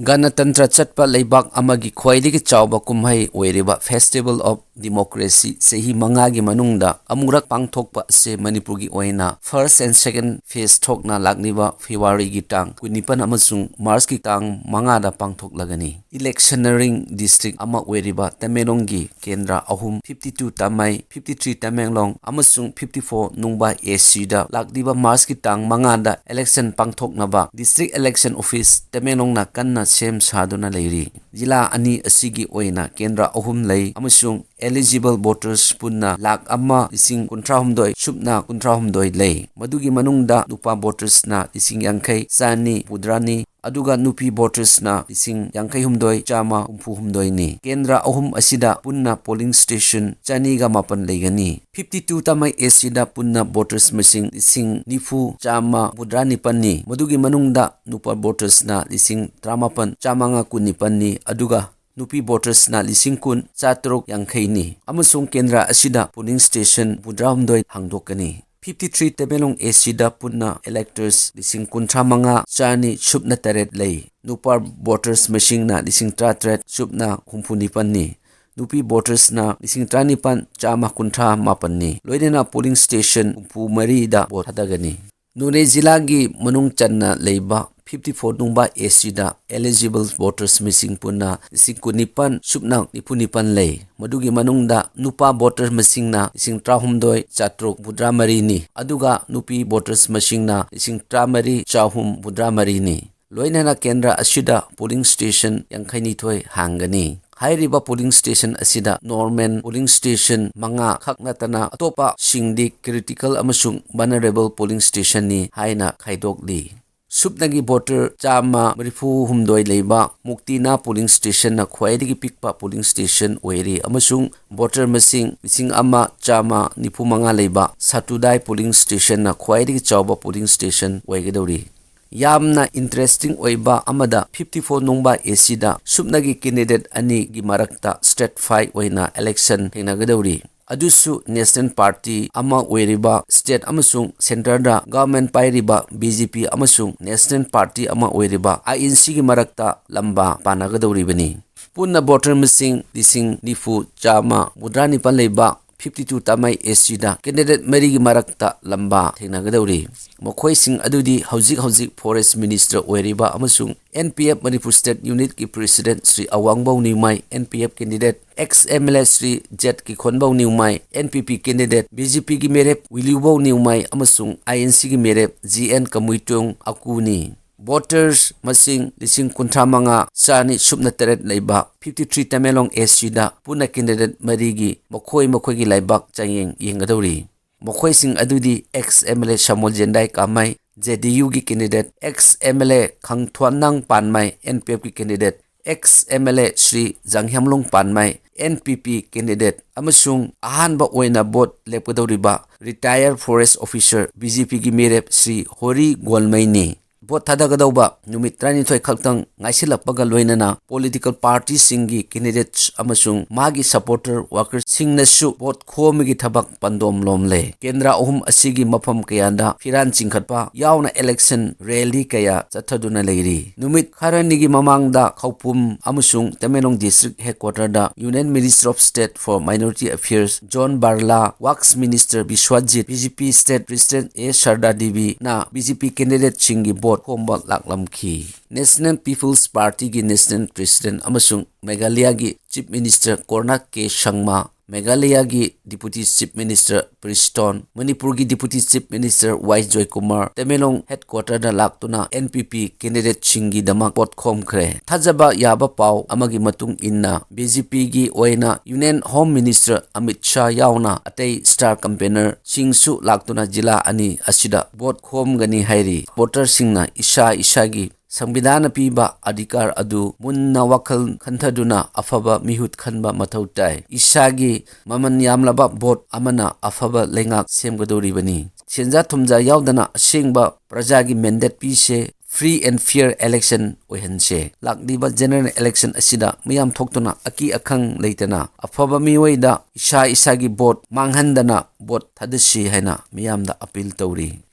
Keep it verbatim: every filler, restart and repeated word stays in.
ꯒꯅꯇꯟꯇ꯭ꯔ ꯆꯠꯄ ꯂꯩꯕꯥꯛ ꯑꯃꯒꯤ ꯈ꯭ꯋꯥꯏꯗꯒꯤ ꯆꯥꯎꯕ ꯀꯨꯝꯍꯩ ꯑꯣꯏꯔꯤꯕ Festival of Democracy ꯆꯍꯤ ꯃꯉꯥꯒꯤ ꯃꯅꯨꯡꯗ ꯑꯃꯨꯛꯔꯛ ꯄꯥꯡꯊꯣꯛꯄ ꯑꯁꯤ ꯃꯅꯤꯄꯨꯔꯒꯤ ꯑꯣꯏꯅ first and second phase ꯊꯣꯛꯅ ꯂꯥꯛꯂꯤꯕ Februaryꯒꯤ ꯇꯥꯡ ꯀꯨꯟꯅꯤꯄꯥꯟ ꯑꯃꯁꯨꯡ Marchꯀꯤ ꯇꯥꯡ ꯃꯉꯥꯗ ꯄꯥꯡꯊꯣꯛꯂꯒꯅꯤ꯫ Electioneering district ꯑꯃ ꯑꯣꯏꯔꯤꯕ ꯇꯃꯦꯡꯂꯣꯡꯒꯤ ꯀꯦꯟꯗ꯭ꯔ ꯑꯍꯨꯝ, fifty two ꯇꯥꯃꯩ, fifty three Tamenglong ꯑꯃꯁꯨꯡ fifty four ꯅꯨꯡꯕꯥ ACꯗ ꯂꯥꯛꯂꯤꯕ Marchꯀꯤ ꯇꯥꯡ ꯃꯉꯥꯗ election ꯄꯥꯡꯊꯣꯛꯅꯕ District Election Office ꯇꯃꯦꯡꯂꯣꯡꯅ ꯀꯟꯅ ꯁꯦꯝ ꯁꯥꯗꯨꯅ ꯂꯩꯔꯤ꯫ ꯖꯤꯂꯥ ꯑꯅꯤ ꯑꯁꯤꯒꯤ ꯑꯣꯏꯅ ꯀꯦꯟꯗ꯭ꯔ ꯑꯍꯨꯝ ꯂꯩ ꯑꯃꯁꯨꯡ eligible voters ꯄꯨꯟꯅ ꯂꯥꯈ ꯑꯃ ꯂꯤꯁꯤꯡ ꯀꯨꯟꯊ꯭ꯔꯥ ꯍꯨꯝꯗꯣꯏ ꯁꯨꯞꯅ ꯀꯨꯟꯊ꯭ꯔꯥ ꯍꯨꯝꯗꯣꯏ ꯂꯩ꯫ ꯃꯗꯨꯒꯤ ꯃꯅꯨꯡꯗ ꯅꯨꯄꯥ votersꯅ ꯂꯤꯁꯤꯡ ꯌꯥꯡꯈꯩ ꯆꯥꯅꯤ ꯍꯨꯝꯐꯨꯇꯔꯥꯅꯤ, ꯑꯗꯨꯒ ꯅꯨꯄꯤ votersꯅ ꯂꯤꯁꯤꯡ ꯌꯥꯡꯈꯩ ꯍꯨꯝꯗꯣꯏ ꯆꯥꯝꯃ ꯍꯨꯝꯐꯨ ꯍꯨꯝꯗꯣꯏꯅꯤ꯫ ꯀꯦꯟꯗ꯭ꯔ ꯑꯍꯨꯝ ꯑꯁꯤꯗ ꯄꯨꯟꯅ polling station ꯆꯅꯤꯒ ꯃꯥꯄꯟ ꯂꯩꯒꯅꯤ꯫ Fifty two ꯇꯥꯃꯩ ACꯗ ꯄꯨꯟꯅ voters ꯃꯁꯤꯡ ꯂꯤꯁꯤꯡ ꯅꯤꯐꯨ ꯆꯥꯝꯃ ꯍꯨꯝꯐꯨꯇꯔꯥ ꯅꯤꯄꯥꯟꯅꯤ꯫ ꯃꯗꯨꯒꯤ ꯃꯅꯨꯡꯗ ꯅꯨꯄꯥ votersꯅ ꯂꯤꯁꯤꯡ ꯇꯔꯥꯃꯥꯄꯟ ꯆꯥꯝꯃꯉꯥ ꯀꯨꯟꯅꯤꯄꯥꯟꯅꯤ, ꯑꯗꯨꯒ ꯅꯨꯄꯤ votersꯅ ꯂꯤꯁꯤꯡ ꯀꯨꯟ ꯆꯥꯇꯔꯨꯛ ꯌꯥꯡꯈꯩꯅꯤ꯫ ꯑꯃꯁꯨꯡ ꯀꯦꯟꯗ꯭ꯔ ꯑꯁꯤꯗ polling station ꯍꯨꯝꯐꯨꯇꯔꯥ ꯍꯨꯝꯗꯣꯏ ꯍꯥꯡꯗꯣꯛꯀꯅꯤ꯫ Fifty three ꯇꯃꯦꯡꯂꯣꯡ ACꯗ ꯄꯨꯟꯅ electors ꯂꯤꯁꯤꯡ ꯀꯨꯟꯊ꯭ꯔꯥ ꯃꯉꯥ ꯆꯥꯅꯤ ꯁꯨꯞꯅ ꯇꯔꯦꯠ ꯂꯩ꯫ ꯅꯨꯄꯥ voters ꯃꯁꯤꯡꯅ ꯂꯤꯁꯤꯡ ꯇꯔꯥꯇꯔꯦꯠ ꯁꯨꯞꯅ ꯍꯨꯝꯐꯨ ꯅꯤꯄꯥꯟꯅꯤ꯫ ꯅꯨꯄꯤ votersꯅ ꯂꯤꯁꯤꯡ ꯇꯔꯥꯅꯤꯄꯥꯟ ꯆꯥꯝꯃ ꯀꯨꯟꯊ꯭ꯔꯥ ꯃꯥꯄꯟꯅꯤ꯫ ꯂꯣꯏꯅꯅ polling station ꯍꯨꯝꯐꯨ ꯃꯔꯤꯗ vote ꯊꯥꯗꯒꯅꯤ꯫ ꯅꯣꯅꯦ ꯖꯤꯂꯥꯒꯤ ꯃꯅꯨꯡ ꯆꯟꯅ ꯂꯩꯕ fifty four ꯅꯨꯡꯕꯥ ACꯗ eligible voters ꯃꯁꯤꯡ ꯄꯨꯟꯅ ꯂꯤꯁꯤꯡ ꯀꯨꯟꯅꯤꯄꯥꯟ ꯁꯨꯞꯅ ꯅꯤꯐꯨ ꯅꯤꯄꯥꯟ ꯂꯩ꯫ ꯃꯗꯨꯒꯤ ꯃꯅꯨꯡꯗ ꯅꯨꯄꯥ voters ꯃꯁꯤꯡꯅ ꯂꯤꯁꯤꯡ ꯇꯔꯥꯍꯨꯝꯗꯣꯏ ꯆꯥꯇ꯭ꯔꯨꯛ ꯍꯨꯝꯐꯨꯇꯔꯥ ꯃꯔꯤꯅꯤ, ꯑꯗꯨꯒ ꯅꯨꯄꯤ voters ꯃꯁꯤꯡꯅ ꯂꯤꯁꯤꯡ ꯇꯔꯥꯃꯔꯤ ꯆꯍꯨꯝ ꯍꯨꯝꯐꯨꯇꯔꯥ ꯃꯔꯤꯅꯤ꯫ ꯂꯣꯏꯅꯅ ꯀꯦꯟꯗ꯭ꯔ ꯑꯁꯤꯗ polling station ꯌꯥꯡꯈꯩꯅꯤꯊꯣꯏ ꯍꯥꯡꯒꯅꯤ꯫ ꯍꯥꯏꯔꯤꯕ polling station ꯑꯁꯤꯗ normal polling station ꯃꯉꯥ ꯈꯛ ꯅꯠꯇꯅ ꯑꯇꯣꯞꯄꯁꯤꯡꯗꯤ critical ꯑꯃꯁꯨꯡ vulnerable polling stationꯅꯤ ꯍꯥꯏꯅ ꯈꯥꯏꯗꯣꯛꯂꯤ꯫ ꯁꯨꯞꯅꯒꯤ voter ꯆꯥꯝꯃ ꯃꯔꯤꯐꯨ ꯍꯨꯝꯗꯣꯏ ꯂꯩꯕ ꯃꯨꯛꯇꯤꯅꯥ polling stationꯅ ꯈ꯭ꯋꯥꯏꯗꯒꯤ ꯄꯤꯛꯄ polling station ꯑꯣꯏꯔꯤ, ꯑꯃꯁꯨꯡ voter ꯃꯁꯤꯡ ꯂꯤꯁꯤꯡ ꯑꯃ ꯆꯥꯝꯃ ꯅꯤꯐꯨ ꯃꯉꯥ ꯂꯩꯕ ꯁꯥꯇꯨꯗꯥꯏ polling stationꯅ ꯈ꯭ꯋꯥꯏꯗꯒꯤ ꯆꯥꯎꯕ polling station ꯑꯣꯏꯒꯗꯧꯔꯤ꯫ ꯌꯥꯝꯅ interesting ꯑꯣꯏꯕ ꯑꯃꯗ, fifty four ꯅꯨꯡꯕꯥ ACꯗ ꯁꯨꯞꯅꯒꯤ candidate ꯑꯅꯤꯒꯤ ꯃꯔꯛꯇ stratify ꯑꯣꯏꯅ election ꯊꯦꯡꯅꯒꯗꯧꯔꯤ꯫ ꯑꯗꯨꯁꯨ ꯅꯦꯁꯅꯦꯜ ꯄꯥꯔꯇꯤ ꯑꯃ ꯑꯣꯏꯔꯤꯕ, ꯁ꯭ꯇꯦꯠ ꯑꯃꯁꯨꯡ ꯁꯦꯟꯇꯔꯗ ꯒꯚꯔꯟꯃꯦꯟꯠ ꯄꯥꯏꯔꯤꯕ ꯕꯤ ꯖꯦ ꯄꯤ ꯑꯃꯁꯨꯡ ꯅꯦꯁꯅꯦꯜ ꯄꯥꯔꯇꯤ ꯑꯃ ꯑꯣꯏꯔꯤꯕ ꯑꯥꯏ ꯑꯦꯟ ꯁꯤꯒꯤ ꯃꯔꯛꯇ ꯂꯝꯕꯥ ꯄꯥꯅꯒꯗꯧꯔꯤꯕꯅꯤ꯫ ꯄꯨꯟꯅ ꯚꯣꯇꯔ ꯃꯁꯤꯡ ꯂꯤꯁꯤꯡ ꯅꯤꯐꯨ ꯆꯥꯝꯃ ꯃꯧꯗ꯭ꯔꯥ ꯅꯤꯄꯥꯟ ꯂꯩꯕ ꯐꯤꯐꯇꯤ ꯇꯨ ꯇꯥꯃꯩ ꯑꯦꯁ ꯁꯤꯗ ꯀꯦꯟꯗꯤꯗꯦꯠ ꯃꯔꯤꯒꯤ ꯃꯔꯛꯇ ꯂꯝꯕꯥ ꯊꯦꯡꯅꯒꯗꯧꯔꯤ꯫ ꯃꯈꯣꯏꯁꯤꯡ ꯑꯗꯨꯗꯤ ꯍꯧꯖꯤꯛ ꯍꯧꯖꯤꯛ ꯐꯣꯔꯦꯁ ꯃꯤꯅꯤꯁꯇꯔ ꯑꯣꯏꯔꯤꯕ ꯑꯃꯁꯨꯡ N P F Manipur state ꯌꯨꯅꯤꯠꯀꯤ president Shri Awangbou Newmai, N P F candidate X M L A Shri Z Kikhonbou Newmai, N P P candidate B J ꯄꯤꯒꯤ ꯃꯤꯔꯦꯞ ꯋꯤꯂꯤꯌꯨꯕꯧ ꯅ꯭ꯌꯨꯃꯥꯏ ꯑꯃꯁꯨꯡ ꯑꯥꯏ ꯑꯦꯟ ꯁꯤꯒꯤ ꯃꯤꯔꯦꯞ ꯖꯤ ꯑꯦꯟ ꯀꯃꯨꯏꯇꯣꯡ ꯑꯀꯨꯅꯤ꯫ ꯚꯣꯇꯔꯁ ꯃꯁꯤꯡ ꯂꯤꯁꯤꯡ ꯀꯨꯟꯊ꯭ꯔꯥ ꯃꯉꯥ ꯆꯥꯅꯤ ꯁꯨꯞꯅ ꯇꯔꯦꯠ ꯂꯩꯕ ꯐꯤꯐꯇꯤ ꯊ꯭ꯔꯤ ꯇꯃꯦꯡꯂꯣꯡ ꯑꯦꯁ ꯁꯤꯗ ꯄꯨꯟꯅ ꯀꯦꯟꯗꯤꯗꯦꯠ ꯃꯔꯤꯒꯤ ꯃꯈꯣꯏ ꯃꯈꯣꯏꯒꯤ ꯂꯩꯕꯥꯛ ꯆꯥꯡꯌꯦꯡ ꯌꯦꯡꯒꯗꯧꯔꯤ꯫ ꯃꯈꯣꯏꯁꯤꯡ ꯑꯗꯨꯗꯤ X M L A Samuel Jendai Kamei, J D ꯌꯨꯒꯤ candidate, X M L A Khangthuannang Panmei, N P ꯑꯦꯐꯀꯤ candidate, X M L A Shri Janghemlung Panmei, N P P candidate, ꯑꯃꯁꯨꯡ ꯑꯍꯥꯟꯕ ꯑꯣꯏꯅ ꯚꯣꯠ ꯂꯦꯞꯀꯗꯧꯔꯤꯕ retired forest officer, B J ꯄꯤꯒꯤ ꯃꯤꯔꯦꯞ ꯁ꯭ꯔꯤ ꯍꯣꯔꯤ ꯒꯣꯜꯃꯩꯅꯤ꯫ ꯚꯣꯠ ꯊꯥꯗꯒꯗꯧꯕ ꯅꯨꯃꯤꯠ ꯇꯔꯥꯅꯤꯊꯣꯏ ꯈꯛꯇꯪ ꯉꯥꯏꯁꯤꯜꯂꯛꯄꯒ ꯂꯣꯏꯅꯅ ꯄꯣꯂꯤꯇꯤꯀꯦꯜ ꯄꯥꯔꯇꯤꯁꯤꯡꯒꯤ ꯀꯦꯟꯗꯤꯗꯦꯠꯁ ꯑꯃꯁꯨꯡ ꯃꯥꯒꯤ ꯁꯄꯣꯔꯇꯔ ꯋꯥꯔꯀꯔꯁꯤꯡꯅꯁꯨ ꯚꯣꯠ ꯈꯣꯝꯕꯒꯤ ꯊꯕꯛ ꯄꯟꯗꯣꯝ ꯂꯣꯝꯂꯦ꯫ ꯀꯦꯟꯗ꯭ꯔ ꯑꯍꯨꯝ ꯑꯁꯤꯒꯤ ꯃꯐꯝ ꯀꯌꯥꯗ ꯐꯤꯔꯥꯟ ꯆꯤꯡꯈꯠꯄ ꯌꯥꯎꯅ ꯏꯂꯦꯛꯁꯟ ꯔꯦꯂꯤ ꯀꯌꯥ ꯆꯠꯊꯗꯨꯅ ꯂꯩꯔꯤ꯫ ꯅꯨꯃꯤꯠ ꯈꯔꯅꯤꯒꯤ ꯃꯃꯥꯡꯗ ꯈꯧꯄꯨꯝ ꯑꯃꯁꯨꯡ ꯇꯃꯦꯡꯂꯣꯡ ꯗꯤꯁꯇ꯭ꯔꯤꯛ ꯍꯦꯗꯀ꯭ꯋꯥꯇꯔꯗ union minister of state for minority affairs John Barla, works minister Biswajit, B J P state president A Sharda ꯗꯦꯕꯤꯅ ꯕꯤ ꯖꯦ ꯄꯤ ꯀꯦꯟꯗꯤꯗꯦꯠꯁꯤꯡꯒꯤ ꯚꯣꯠ ꯈꯣꯝꯕ ꯂꯥꯛꯂꯝꯈꯤ꯫ ꯅꯦꯁꯅꯦꯜ ꯄꯤꯄꯜꯁ ꯄꯥꯔꯇꯤꯒꯤ ꯅꯦꯁꯅꯦꯜ ꯄ꯭ꯔꯦꯁꯤꯗꯦꯟꯠ ꯑꯃꯁꯨꯡ ꯃꯦꯘꯥꯂꯌꯥꯒꯤ ꯆꯤꯐ ꯃꯤꯅꯤꯁꯇꯔ ꯀꯣꯔꯅꯥ ꯀꯦ ꯁꯪꯃꯥ, ꯃꯦꯘꯥꯂꯌꯥꯒꯤ ꯗꯤꯄꯨꯇꯤ ꯆꯤꯐ ꯃꯤꯅꯤꯁꯇꯔ ꯄ꯭ꯔꯤꯁꯇꯣꯟ, ꯃꯅꯤꯄꯨꯔꯒꯤ ꯗꯤꯄꯨꯇꯤ ꯆꯤꯐ ꯃꯤꯅꯤꯁꯇꯔ ꯋꯥꯏ ꯖꯣꯏꯀꯨꯃꯥꯔ ꯇꯃꯦꯡꯂꯣꯡ ꯍꯦꯗꯀ꯭ꯋꯥꯇꯔꯗ ꯂꯥꯛꯇꯨꯅ ꯑꯦꯟ ꯄꯤ ꯄꯤ ꯀꯦꯟꯗꯤꯗꯦꯠꯁꯤꯡꯒꯤꯗꯃꯛ ꯚꯣꯠ ꯈꯣꯝꯈ꯭ꯔꯦ꯫ ꯊꯥꯖꯕ ꯌꯥꯕ ꯄꯥꯎ ꯑꯃꯒꯤ ꯃꯇꯨꯡ ꯏꯟꯅ, ꯕꯤ ꯖꯦ ꯄꯤꯒꯤ ꯑꯣꯏꯅ union home minister Amit Shah ꯌꯥꯎꯅ ꯑꯇꯩ ꯁ꯭ꯇꯥꯔ ꯀꯦꯝꯄꯦꯅꯔꯁꯤꯡꯁꯨ ꯂꯥꯛꯇꯨꯅ ꯖꯤꯂꯥ ꯑꯅꯤ ꯑꯁꯤꯗ ꯚꯣꯠ ꯈꯣꯝꯒꯅꯤ ꯍꯥꯏꯔꯤ꯫ ꯚꯣꯇꯔꯁꯤꯡꯅ ꯏꯁꯥ ꯏꯁꯥꯒꯤ ꯁꯪꯕꯤꯙꯥꯟꯅ ꯄꯤꯕ ꯑꯙꯤꯀꯥꯔ ꯑꯗꯨ ꯃꯨꯟꯅ ꯋꯥꯈꯜ ꯈꯟꯊꯗꯨꯅ ꯑꯐꯕ ꯃꯤꯍꯨꯠ ꯈꯟꯕ ꯃꯊꯧ ꯇꯥꯏ꯫ ꯏꯁꯥꯒꯤ ꯃꯃꯜ ꯌꯥꯝꯂꯕ ꯚꯣꯠ ꯑꯃꯅ ꯑꯐꯕ ꯂꯩꯉꯥꯛ ꯁꯦꯝꯒꯗꯧꯔꯤꯕꯅꯤ꯫ ꯁꯦꯟꯖꯥ ꯊꯨꯝꯖꯥ ꯌꯥꯎꯗꯅ ꯑꯁꯦꯡꯕ ꯄ꯭ꯔꯖꯥꯒꯤ ꯃꯦꯟꯗꯦꯠ ꯄꯤꯁꯦ꯫ free and fair election ꯑꯣꯏꯍꯟꯁꯦ꯫ ꯂꯥꯛꯂꯤꯕ general election ꯑꯁꯤꯗ ꯃꯤꯌꯥꯝ ꯊꯣꯛꯇꯨꯅ ꯑꯀꯤ ꯑꯈꯪ ꯂꯩꯇꯅ ꯑꯐꯕ ꯃꯤꯑꯣꯏꯗ ꯏꯁꯥ ꯏꯁꯥꯒꯤ vote ꯃꯥꯡꯍꯟꯗꯅ vote ꯊꯥꯗꯁꯤ ꯍꯥꯏꯅ ꯃꯤꯌꯥꯝꯗ appeal ꯇꯧꯔꯤ꯫